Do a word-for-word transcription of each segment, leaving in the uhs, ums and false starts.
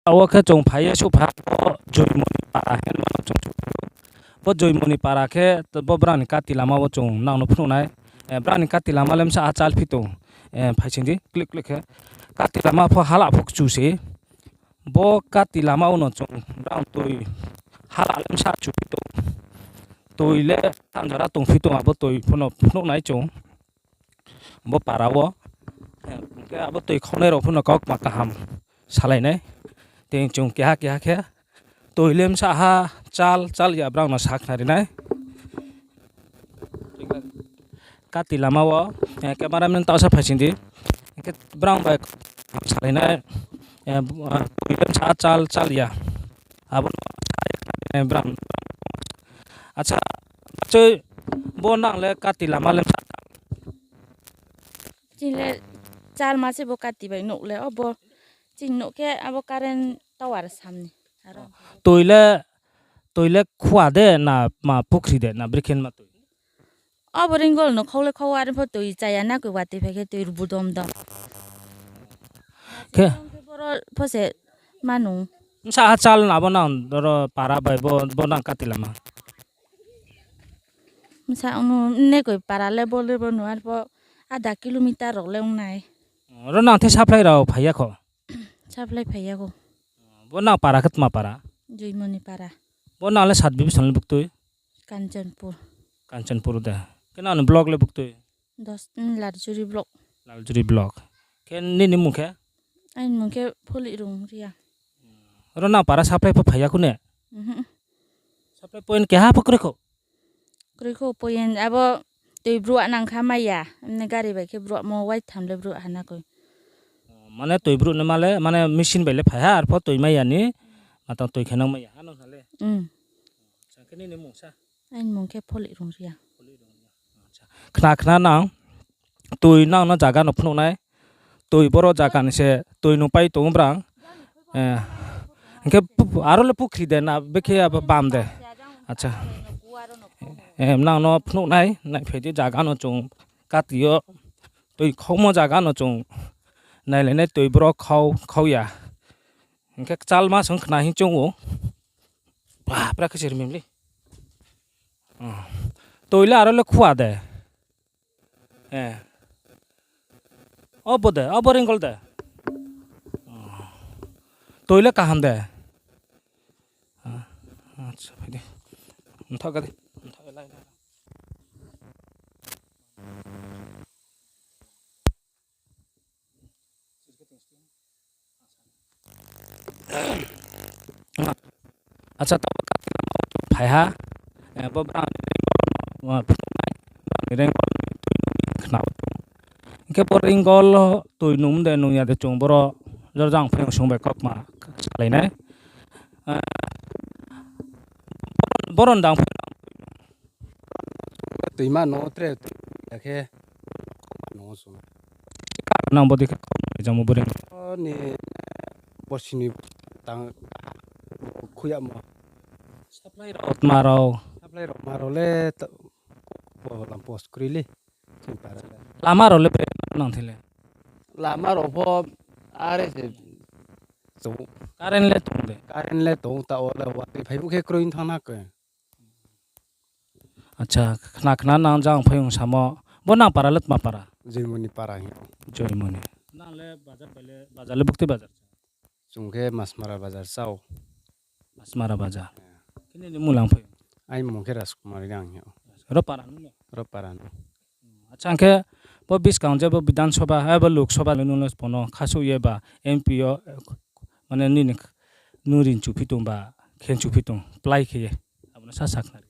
Abo khe chung phai ye souhphai ha, bo Joimoni para hingmo no chung souhphai ou. Bo Joimoni para khe bo brang ni kati lama wo chung nang no phnuh nai. Brang ni kati lama le bsa ha chal phi tong. Phai sing di, click click khe. Kati lama pho hala pho kchu se. Bo kati lama wo no chung brang toi hala le bsa chu phi tong. Toi le tang jora tong phi tong, abo toi pho no phnuh nai chung. Bo para wo. Hing khe abo toi khaunai rao pho no kaukma kaham salai nai. Tei chung keha keha khe toi le bsa ha chal chal ya brang no sakhnari nai. Kati lama wo, cameraman taohsa phai sing di. Hing khe brang bai salai nai, toi le bsa ha chal chal ya. Abo no brang. Acha, achoi, bo nang le kati lama le bsa Chini le chal ma se bo kati bai nouh le, obo chini nouh khe abo current tower sam ni. Toi le, toi le khua de na ma pukhri de na brekhe ma toi? Obo ringol no khau le khau, are pho toi chaya na koi watoi phai khe toi rubu dom dom. Khe boro pho se ma nung. Bsa ha chal na bo nang ro para bai bo, bo nang kati lama. Bsa ong ne koi para le bo le bo no, are pho ada kilometer rao le ong nai. Ro nang the supply rao phai ya kho? Supply phai ya kho. Bo nang para khe tma para? Joimoni para. Bo nang le sub division le buktui? Kanchanpur. Kanchanpur de. Khe nang ni block le buktui? Dos, Laljuri block. Laljuri block. Khe nini mung khe? Aini mung khe Pholihrung Reang. Ro nang para supply pho phai ya kho ne? Supply point keha pho kroi kho? Kroi kho point, abo toi brouh nang kha mai ya, mne gari bai khe brouhmo waitham le brouh ha na koi. Mane toi brouh ni ma le, mane machine bai le phai ha, arpho toi mai ya ni, matang toi khe nang mai ya ha no ha le. Aini mung khe Pholihrung Reang. Khna khna nang, toi nang no zaga no phnuh nai, toi boro zaga ni se toi nung pai tong brang. Hing khe aro le pukhri de na, bekhe abo bam de? Acha. Nang no phnuh nai, naiphai di zaga no chung kati yo, toi khaumo zaga no chung nailai nai, toi boro khau, khau ya. Hing khe kchalma song khna hing choung ou. Ba, bra khe se rimim le. Toi le aro le khua de. Obo de, obo ringol de. Toi le kaham de. Acha, phai di. Mthaoh ka di. Mthaoh lai lai. Acha, taoh phai ha, bo brang ni ringol no phnuh nai, brang ni ringol ni toi nung khna ou. Hing khe bo ringol toi nung de nung ya de chung boro jor jang phai sung bai kaukma salai nai. Boro ni dang phai Toima no tre ya khe no chung. Nang bodei khe kau jamo bo ring. Ni bosi ni tang khui yamo. Supply rao tma rao. Supply rao ma rao le bo lam post kroi le. Lama rao le bre nang thai le. Lama rao pho are se chung. Current le tong de. Current le tong, taoh wo le watoi phai bu khe kroi thanng na khe. Acha, khna khna nang jang phai ong samo. Bo nang para le tma para? Joimoni para hing ou. Joimoni. Nang le bazar bai le, bazar le buktui bazar? Chung khe Masmara bazar chá ou. Masmara bazar. Khe nini mung lang phai? Aini mung khe Rajkumar Reang hing ou. Ro para no? Ro para no. Acha, hing khe bo buskang je bo Bidhan Sabha, eh, bo Lok Sabha le nung le bo no khasouh ye ba M P yo, mane nini nung rinchu phi tong ba, khenchu phi tong, plái khe ye. Abo no sa sakhnari.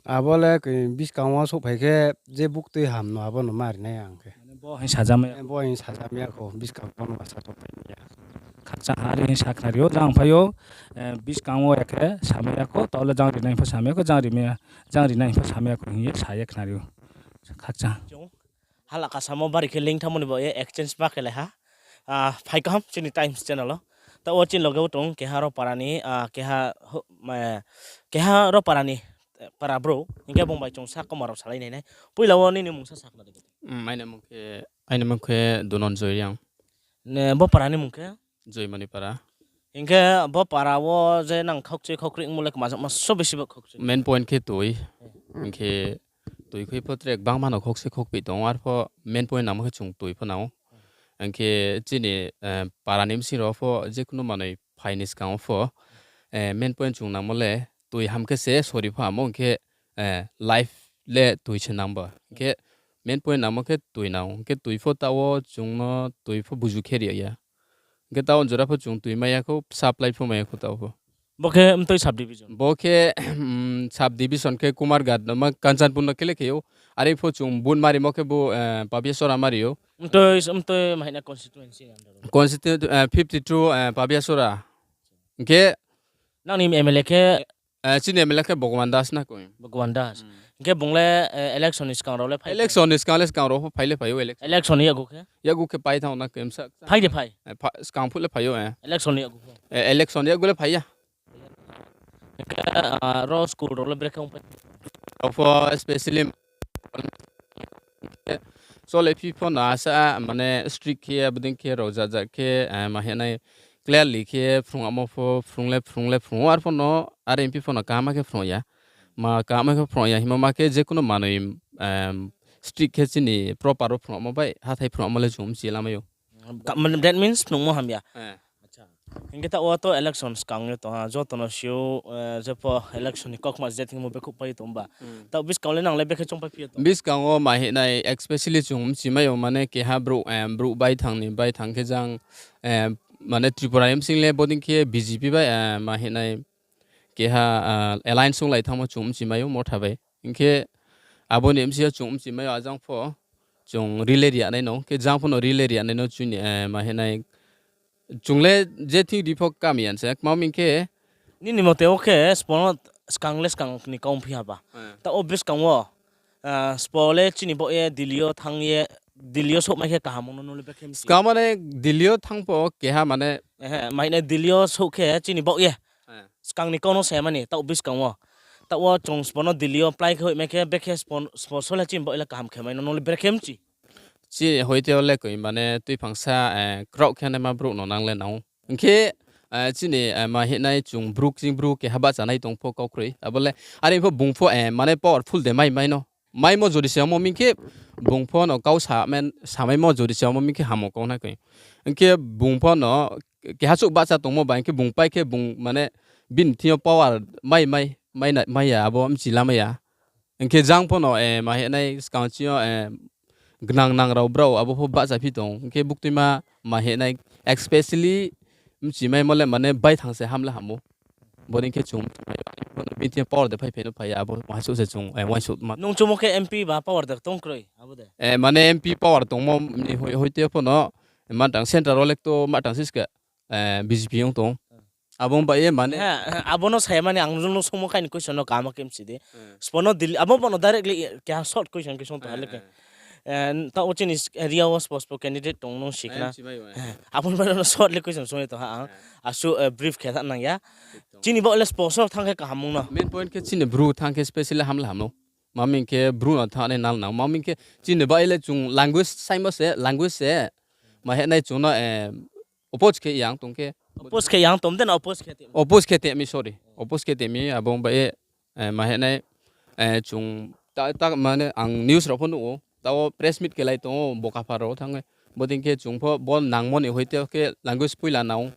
Abo le koi buskang wo souhphai khe je buktui ham no abo no ma ri nai ang khe. Mane bo hing sajamai ya. Bo hing sajamai ya kho, buskang wo no asa souhphai ya. Khakchang ha ri hing sakhnari ou, jang phai ou, buskang wo ya khe samai ya kho, taoh le jang ri nai pho samai ya kho, jang ri mai ya, jang ri nai pho samai ya kho hing ye sa ye khnari ou. Khakchang. Chung hala kasamo bari khe link thanngmo ni bo ye exchange ma khe lai ha. Ah, phai kaham chini Times channel o. Taoh wo chini loge wo tong keha ro para ni, ah, keha, keha ro para ni, eh, para brouh. Hing khe bung bai chung sa koma rao salai nai nai. Poila wo nini mung sa sakhnari. Aini mung khe, aini mung khe Dunonjoy Reang. Bo para ni mung khe? Joimoni para. Hing khe bo para wo je nang khokchui khokri ongmo le kma jama so bisi bo khokchui. Main point khe tui. Hing khe tui khui pho tre gbangma no khokse khokpih tong ou, arpho main point nangmo khe chung tui pho nang ou. Hing khe chini, eh, para ni bsing rao pho je kuno manoi phai ni skang wo pho, eh, main point chung nangmo le tui ham khe se sori pho hamo, hing khe, eh, life le tui se nang ba. Hing khe main point nangmo khe tui nang ou. Hing khe tui pho taoh wo chung no tui pho buzu khe ri ya. Hing khe taoh wo jora pho chung tui mai ya khou, supply pho mai ya khou taoh pho. Bo khe mtoi sub division? Bo khe, mm, sub division khe Kumarghat no ma Kanchanpur no khe le khe ou. Are pho chung vote marimo khe bo, eh, Pabiasora mari ou. Mtoi, mtoi mahina constituency under wo? Constitu-, eh, fifty two, eh, Pabiasora. Hing khe nang ni M L A khe? Eh, chini M L A khe Bhagwan Das na koi. Bhagwan Das. Hmm. Hing khe bung le, eh, election ni skang rao le phai? Election ni skang le skang rao pho phai le phai ou election. Election ni yakgu khe? Yakgu khe pai thanng na khe msa. Phai de phai? Eh, pha-, skang phuh le phai ou, eh. Election ni yakgu pho? Eh, election ni yakgu le phai ya. Hing khe, ah, ro school rao le brekhe ongpai? Rao pho specially Cholephi pho no asa, mane strict khe, abo dei khe rao jat jat khe, eh, ma hing nai clearly khe phrung amo pho, phrung le, phrung le, phrung ou, arpho no, are M P pho no kaham khe phrung ya. Ma kaham khe phrung ya, himba ma khe je kuno manoi, em, strict khe chini proper wo phrung amo bai, hathái phrung amo le chung mchi lamai ou. Ka-, mane that means phrungmo hamya. Eh. Acha. Hing khe taoh wo to election skang ye tong ha, joto no si ou, eh, je pho election ni kaukma je thingmo bekhouh pai tong ba. Hmm. Taoh buskang le nang le bekhe chongpai phi ye tong? Buskang wo ma hing nai, especially chung mchi mai ou, mane keha brouh, eh, brouh baithang ni baithang khe jang, eh, mane Tripura ni bsing le bodei khe B J P bai, eh, ma hing nai, keha, ah, alliance onglai thanngmo chung mchi mai ou Motha bai. Hing khe abo ni bsing yo chung mchi mai ou, ajang pho chung rally ri ya nai no, khe jang pho no rally ri ya nai no chini, eh, ma hing nai, chung le je thing ri pho kami yan se, kma hing khe. Nini mote wo khe sbo no skang le skang ni kau ongphi ha ba. Eh. Taoh wo buskang wo, ah, sbo le chini baoh ye Delhi yo thanng ye, Delhi yo souhmai khe kaham ong no, nung le bekhe mchi? Skang mane Delhi yo thanng pho keha mane. Ehe, ma hing nai Delhi yo souh khe chini baoh ye. Eh. Skang ni kau no sa ya mani, taoh buskang wo. Taoh wo chung sbo no Delhi yo apply khe hoihmai khe bekhe sbo, sbo so le chini baoh ye le kaham khe mai no, nung le bekhe mchi? Chi hoite yo le koi mane tuiphang sa, eh, kraoh khe naima brouh no nang le nang ou. Hing khe, eh, chini, eh, ma hing nai chung bru kching bru keha bahcha nai tong pho kau kroi. Abo le, are pho bung pho, eh, mane powerful de mai mai no. Maimo jodi se amo ming khe bung pho no kau sa men-, samaimo jodi se amo ming khe hamo kau na koi. Hing khe bung pho no keha chouh bahcha tongmo ba hing khe bung pai khe bung mane bini thing yo power mai mai, mai na, mai ya abo mchi lamai ya. Hing khe jang pho no, eh, ma hing nai skang chini yo, eh, gnang nang rao brao abo pho bahcha phi tong. Hing khe buktuima ma hing nai, especially mchi maimo le mane baithang se ham le ham ou. Bodei khe chung bini thing yo power de phai phai no phai ya, abo uaingsouh se chung, eh, uaingsouh ma. Nung chungmo khe M P ba power de tong kroi, abo de? Eh, mane M P power tongmo ni hoi-, hoite pho no, ma tang central wo le to ma tang siska, eh, B J P ong tong. Abo bai ye mane. He, he, abo no sa ya mani ang nung no sungmo khe aini question no kaham khe mchi di. Hmm. Sbo no Delhi, abo bo no directly keha short question khe sung tong ha le khe. Eh, taoh wo chini area wo sbo sbo candidate tong nung si khna. Abo bai no short le question sung ye tong ha ang. Asuh, eh, brief khe tha nang ya. Chini baoh le sbo so thanng khe kaham ong no. Main point khe chini bru thanng khe specially ham le ham no. Ma ming khe bru no thanng nai nal nang. Ma ming khe chini baoh le chung language saimo se, language se. Ma hing nai chung no, eh, oppose khe yang tong khe. Oppose khe yang tong de na oppose khe te mi? Oppose khe te mi, sorry. Oppose khe te mi, abo bai ye, eh, ma hing nai, eh, chung ta, ta, mane ang news rao pho nuh ou, taoh wo press meet khe lai tong ou, Bokapha rao thanng ye. Bodei khe chung pho bo nangmo ni hoite khe language poila nang ou.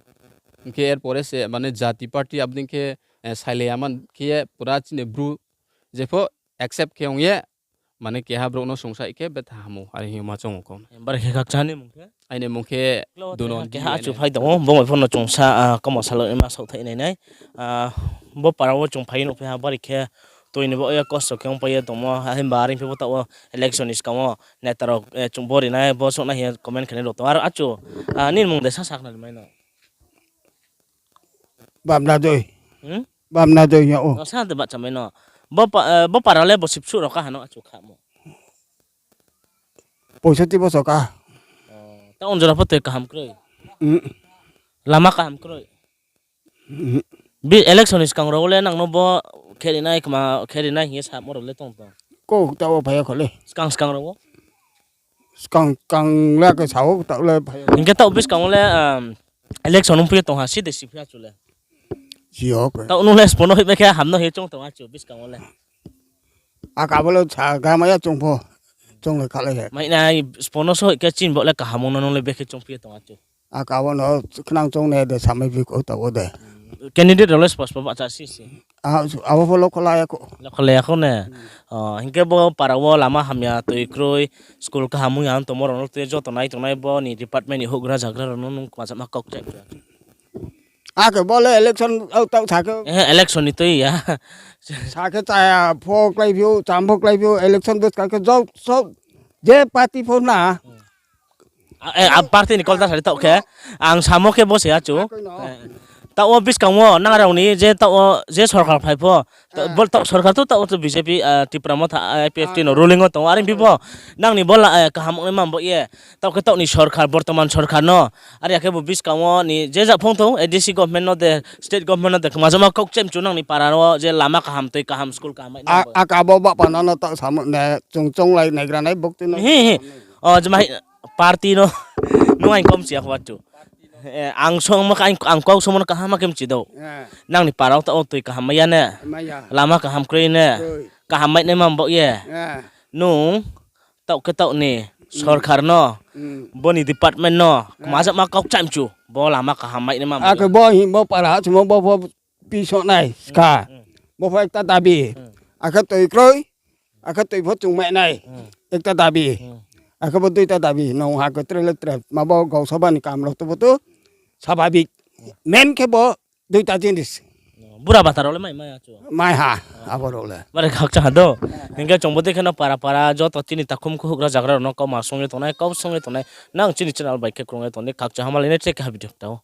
Hing khe er pore se, mane jati party abo dei khe, eh, sailai ya man khe ye pura chini bru je pho accept khe ong ye, mane keha brouh no sungsa khe betha ham ou, are hing ma choung ou kau. Bari khe khakchang ni mung khe? Aini mung khe Dunon keha achu phai tong ou, bo bai pho no chung sa, ah, kamo salo ma saohthaih nai nai. Ah, bo para wo chung phai nuh phai ha, bari khe tui ni baoh ye kosto khe ongpai ye tongmo, himba are phi bo taoh wo election ni skang wo neta rao, eh, chung bo ri nai, bo souh nai hing ye comment khe nai rao tong. Aro achu, ah, nini mung de sa sakhnari mai no? Bamna doi. Hmm? Bamna doi ya o. O, sa de bahcha mai no. Bo pa-, eh, bo para le bo sibsuh rao kaha no achu khamo? Poisoti bosor ka. O, ta onjora pho tei kaham kroi? Hmm. Lama kaham kroi? Hmm. Bi election ni skang rao le nang no bo kheri nai kma, kheri nai hing ye samo rao le tong tong? Ko ta wo phai ya kho le. Skang skang rao wo? Skang, skang le ke sao, taoh le phai ya. Hing khe taoh buskang wo le, um, Election ongphi ye tong ha, si de si phi ya chu le. Si o khe. Taoh nung le sbo no hoih bai khe ham no hing ye choung tong ha chu, buskang wo le. Aka bo le sa gama ya chung pho. Chung le khalai he. Mai nai sbo no so hoih khe chini bo le kaham ong no nung le bekhe choung phi ye tong ha chu. Aka bo no khnang chung ne de samai phi ko taoh wo de. Candidate rao le sbo sbo bahcha si si. Abo pho lokho la ya kho. Lokho la ya kho ne. O, hing khe bo para wo lama hamya, tui kroi, school kaham ong ya tongmo rao no tui joto nai tongnai bo ni department ni houhgra zagra rao no nung kmajama kau kchai phi ya. Akhe bo le election, o, taoh sa khe. Election ni tui ya. Sa khe chaya pho klái phi ou, cham pho klái phi ou, election buskang khe joto, je party pho na. A, party ni kau ta sa di taoh khe, ang samo khe bo se ya chu. Taoh wo buskang wo nang rao ni je taoh wo je sorkar phai pho, taoh sorkar to taoh wo to B J P, Tipra Motha, I P F T no ruling wo tong ou, are phi pho nang ni bo la, kaham ong nai ma bo ye. Taoh khe taoh ni sorkar, bortoman sorkar no, are ya khe bo buskang wo ni je ja phong tong, A D C government no de, state government no de, kmajama kau kchai mchu nang ni para wo je lama kaham, tui kaham, school kaham mai nai. Aka bo bahpa no no taoh samo ne, chung chounglai naigra nai bukti no. O, jemai party no, nung aing kom si ya kho wa chu. Ang songmo khe, ang kau songmo no kaham ma khe mchi dou. Nang ni para wo taoh wo tui kaham mai ya ne. Lama kaham kroi ne. Kaham mai nai ma bo ye. Nung, taoh khe taoh ni, sorkar no, bo ni department no, kmajama kau kchai mchu, bo lama kaham mai nai ma bo ye. Akhe bo hing bo para ha chungmo bo pho pisoh nai ska. Bo pho ekta dabi. Akhe tui kroi, akhe tui pho chung mai nai. Ekta dabi. Akhe bo duita dabi, nung ha khe tre le tre, ma bo gausoba ni kam rao to bo to, sababik. Main khe bo duita jinis. Bura bata rao le mai mai ya chu. Mai ha, abo rao le. Bare khakchang ha do. Hing khe chung bodei khe no para para joto chini takhum khe houhgra zagra rao no kauma song ye tongnai, kau song ye tongnai. Nang chini channel bai khe krung ye tong di, khakchang ha malai nai tre khe ha video ta ou.